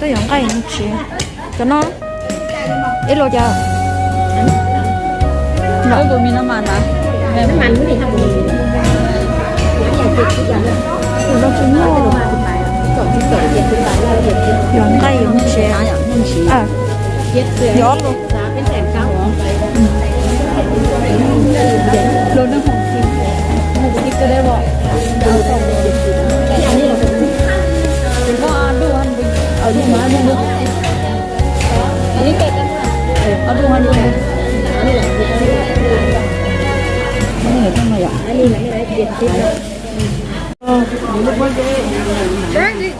Yuav nqaij yuav tsev. Cov no ib los cas? Tus mi no mas na. Yuav nqaij yuav tsev. Yuav ob los.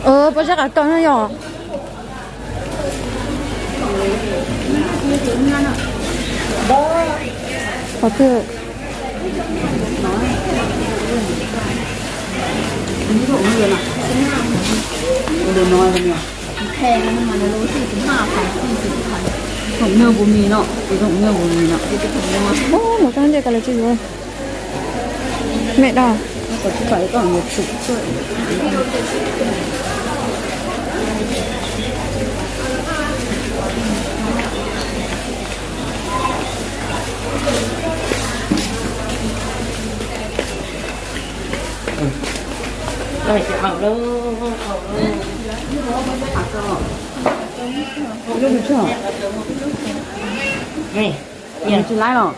Ua, poj zeb qav tau no yog. Qhov twg? Mus tau nce ka lawv tsis yuav. Mej dog. Tsis laib los?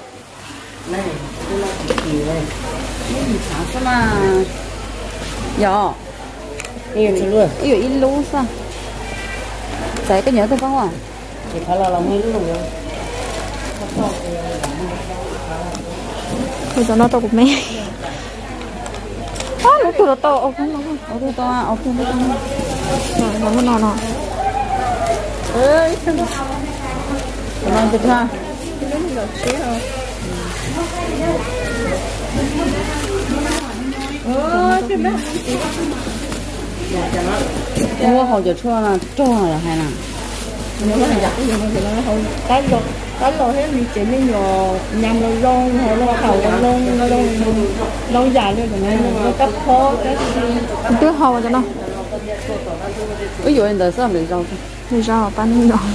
Yog, ib yam ib lub xwb. Txais koj nyiam tej pab as. Tus no tau kuv me. Lub twg los tau, lub no no. Ua hauv cov tshuaj no rog los hais na. Qab los thiab li ces me nyuam nyam los zoo, hauv los haus los zoo, zoo yam li kab phob. Twb haus cov no. Wb yuav li ntawd xwb, lwm zaus. Lwm zaus pab me nyuam.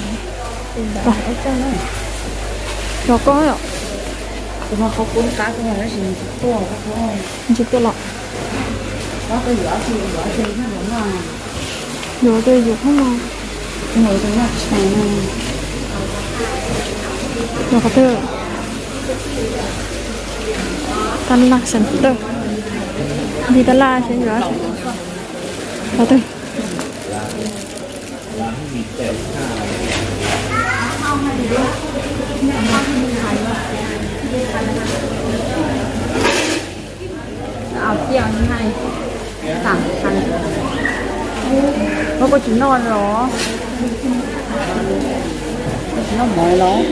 Los koj. Tsis tuaj los. Yuav twg yuav qhov no. Yuav qhov twg? Tab laj center. Di tab laj seb yuav qhov twg. Koj tsis noj los? Koj tsis noj mov los?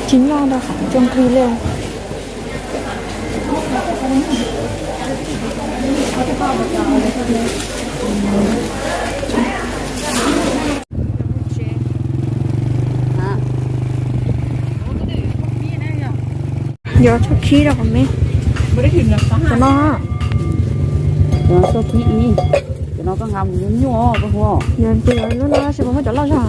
Tsis noj rau qhov tsis nqhis li. Yuav tshuaj khib rau qhov me. Cov no. Cov no tshuaj khib ib. Cov no koj nqa mus nyuaj nyuaj koj hu. Yog tias lub no tab sis puas muaj cov loj zog?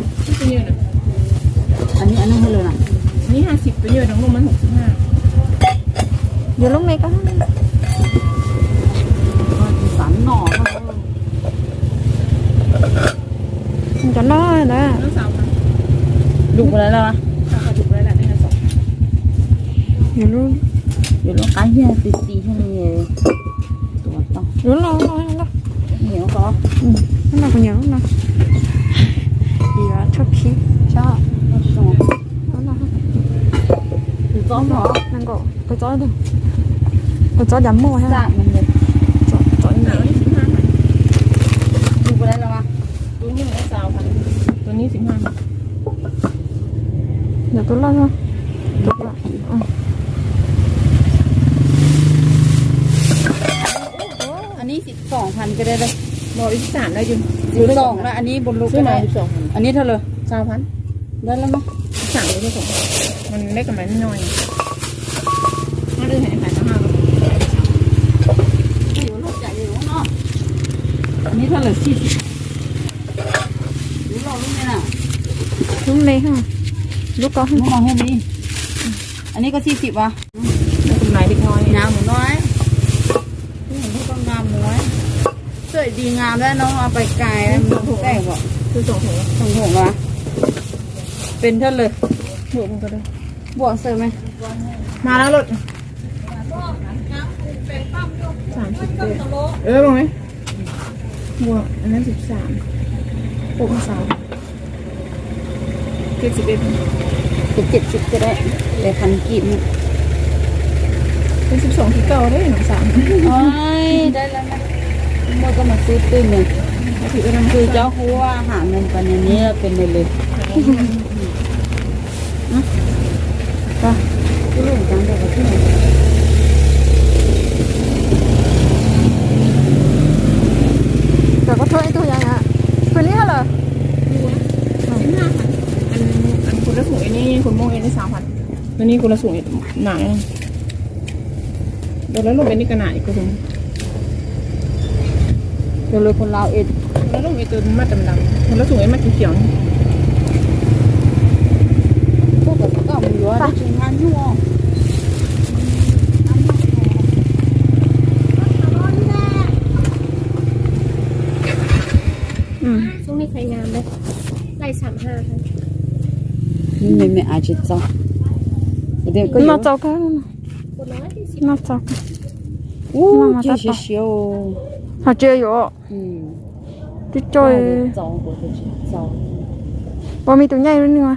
Yuav lub me koj. Cov no ntawd. Yuav lub, yuav lub qab yag ti ti thiab li. Yuav lub no, lub no, lub no kuv nyiam lub no. Yuav tshuaj khib. Kuv txob, kuv txob cas muaj thiab. Tus loj no. An neb xi xoom has ka da da. Xi xoom na, an neb npaum lus ka da. An neb thawj lawm. Xav has. Da lawm mas. An neb thawj lawm xi. Lub me ha, lub ko ha. Lub no ha mi. Ann no ko txhij txhim as. Nag mus no, nag mus, txawm di nag ntawm no pais kais, txoom hum as, pes thawj lawm. Npuam xwb me. Mas lawm. Sab tes, bua, ann no sab, bua sab, tet txim peb, tet txim peb, peb phav kib na. Peb sib soom tsis tau deb no sab. Muaj koj mas xub twj nws, twj cov huab ham nws pas nis niab pes nws lwm. Cov ko thawj ib tug yog, pw li ha lawm. Kuv lab sum ni, kuv moog ni xav has, ni kuv lab sum na. Lawv lub npe ni ka na kuv, lawv lub npe tus maj tam lam, kuv lab sum maj kiv kiam. Noj txaus kawg, noj txaus kawg. Ub, tab tom siav siav. Ho tsis yuav, tsis tso. Ua me tus nyaij lub no,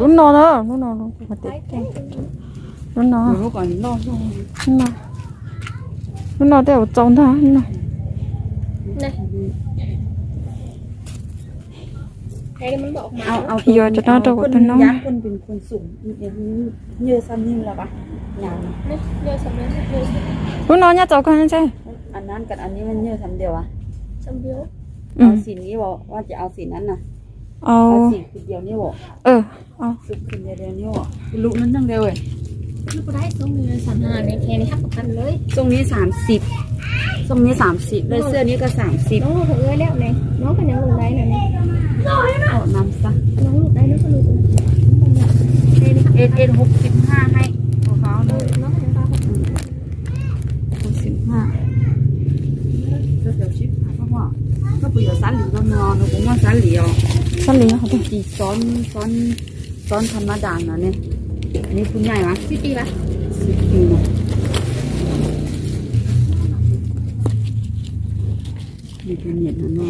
lub no, lub no, lub no tej zaum txaus ntag no. Yuav cov no rau kuv tus noob. Lub no nyob txaus kawg ntshe. Xoo ni xaam xib, xoo ni xaam xib, lub xwb ni ko xaam xib. Ib, ib hub xib haj hab, hub xib haj. Koj puas yuav xab lis rau nws? Nws kuj muaj xab lis os. Xab lis, tis xob, xob, xob tham ma das no ne. Nws kuj nyaij mas. Xib tis mas. Nws tus niam no no.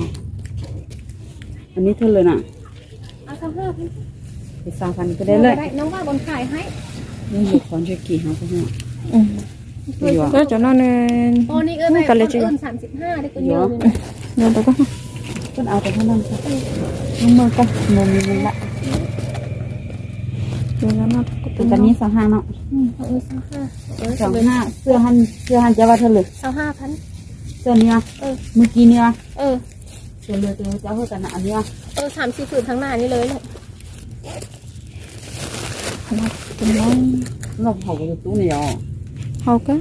Ann no thawj lawm na. Xav fab ko deb lawm. Qhov ntshe kim heev. Cov no nws, kav liam tsis, yuav rau koj, muaj koj mus mus lawm. Tus no xav haj no. Xav haj, xwb haj, xwb haj cov vaj thawj lwm. Xwb ni, mus kis ni. Xwb lwm tus cov hwj tas nam ni. Xav xwb hwj thav nam ni lawm. Loj haus kuv tus tub ne yom. Haus kawg.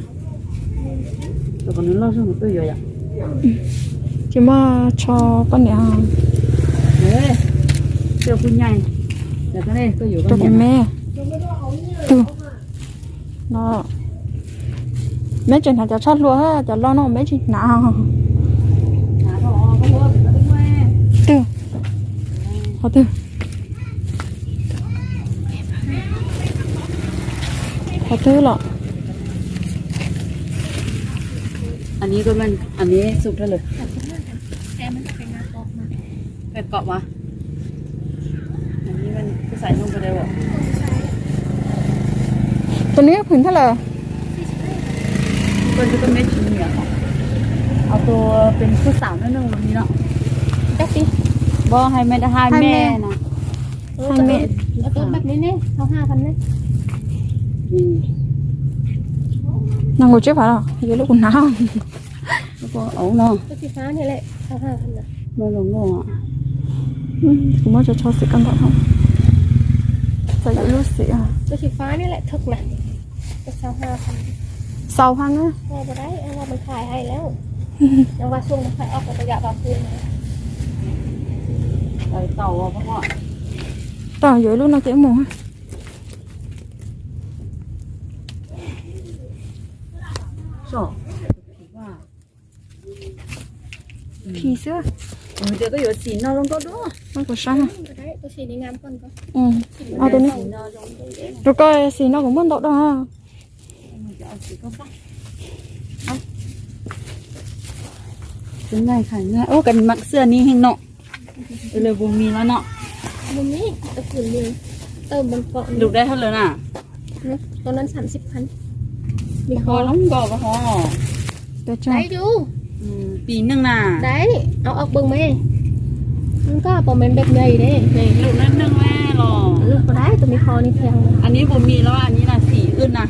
Tus ko nws loj zog mus twb yuav yom. Tsis muaj tsho poj niam. Twb kuj nyaij. Rau kuv me. Tug no. Meb tseem hnav cov tshaj hlua, cov loj no meb tsis hnav. Twg? Qhov twg? Qhov twg los? Ann no xub rau lawm. Kom mas. Tus no phwm thaj lawm. Tus peb xav no, no, no. Tab sis, vos hais me, hais me na. Hais me. Nees nkaum tsib phav los yuav lub kuv hnav. Kuv muab tsho tsho xim koj npaum no. Txawm yuav lub xim. Xaus hab na. Tau yuav ib lub no ces mus. Phim xwb. Kuv sab. Rau koj xim no kuv muaj ntau dua. Ub, koj mam xwb ni heev no. Lawv bus mis los no. Lus dai hauj lwm na. Kho loob nkaus los ho. Pis neej na. Lus neej neej los. An neb bus mis los an neb na xim wb na.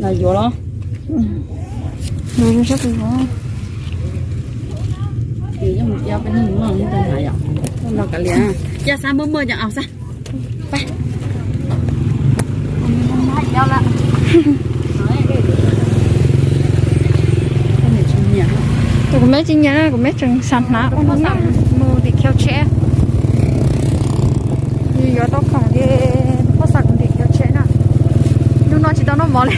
Los yuav los. Los kav liam, yog xav muaj muaj ces aus xav. Tus kuv meb tsis nyiam na, kuv meb tseem xav hnav ua hnub na, mus tim khiav tsheb. Yuav tau khoom ces poj xav kuv tim khiav tsheb na. Hnub no tsis tau noj mov li.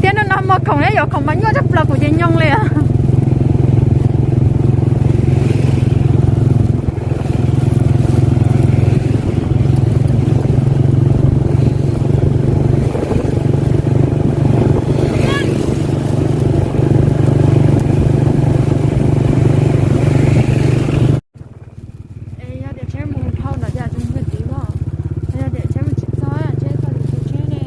Thiab hnub no muag khoom na, yuav khoom mas nyuaj tshaj plaws kuv ces nyoo li. Es yog tias tsheb mus dhau ntawd ces tsis muaj tiv mog. Yog tias tsheb mus tsis txog ces txog tiv tsheb ne.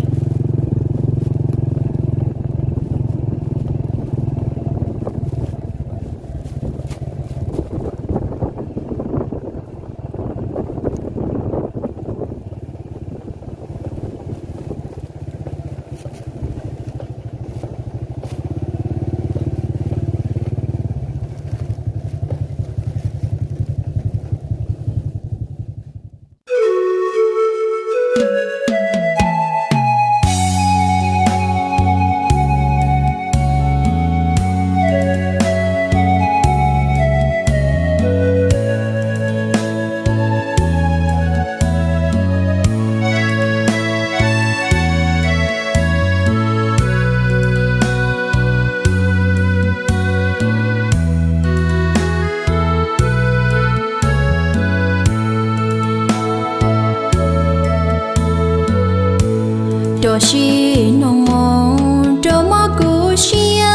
Rau sib nug moo rau mob kuv siab.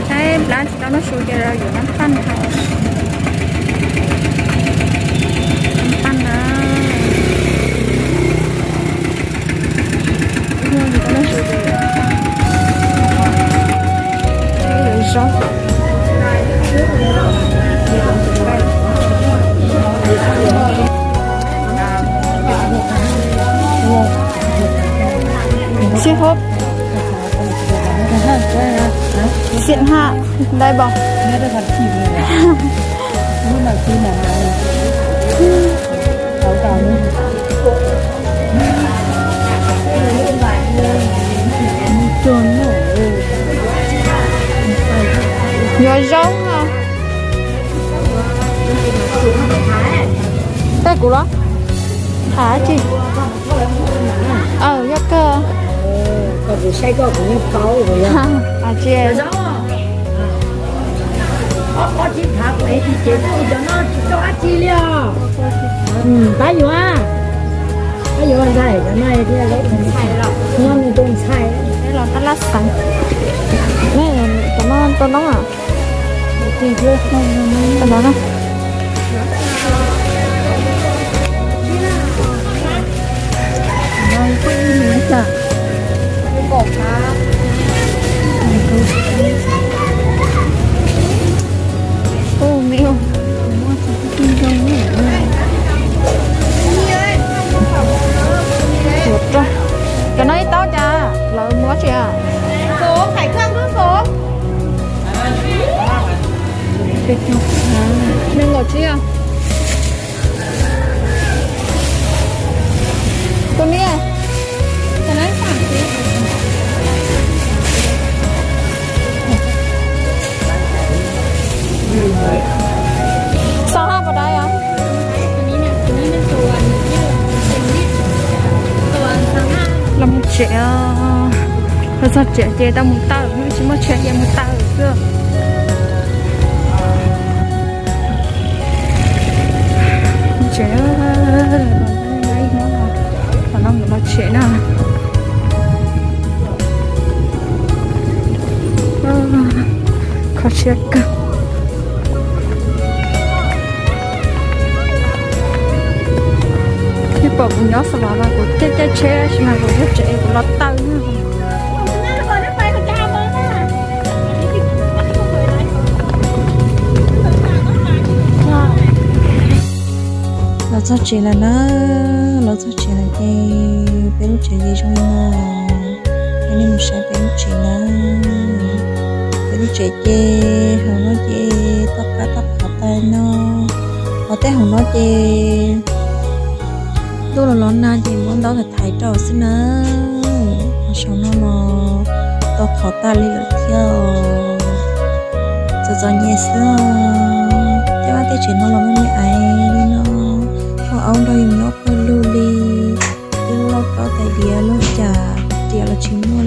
Saib nplab tsis tau noj su ces yuav noj paj na. Noj paj na. Sib hub. Xiam haj, dai npaum. Yuav zaub no. Tej kuv los tham tsis. Aw, yog kawg. Koj kuv saib koj kuv yeej paub. Tsis. Pab yuav, pab yuav ntxhais, no nws tus ntxhais. Los tab laj xeev. Cov no rau noob. Cov no na. Cov no ib taub cas lawv muab tsis a? Peb caug phav. Tsev, los txog tsev ces tau mus taw, tsis muaj tsheb ces mus taw xwb. Tsev, qhov no mus los tsev na. Kho siab kawg. Twb pom kuv nyob xav los mas kuv thiaj caij tsheb tab sis mas kuv nyob tsev kuv los taw na. Los txog tsev lawm na, los txog tsev lawm ces peb lub tsev ces zoo li no. Coj nej mus saib peb lub tsev na. Peb lub tsev ces hauv no ces toj qab toj qhov tag no, ho tej hauv no ces ntuj los los nag ces muab ntaub thaiv thaiv rau xwb na. Ho saum no los tau qhov tag li lawm thiab. Txom txom nyem xwb os. Tej vaj tej tsev no los me me aiv li no, ua aub nrog yus nyob pawg lug li. Ib lub lauj kaub tais diav lub cas riam los tsis muaj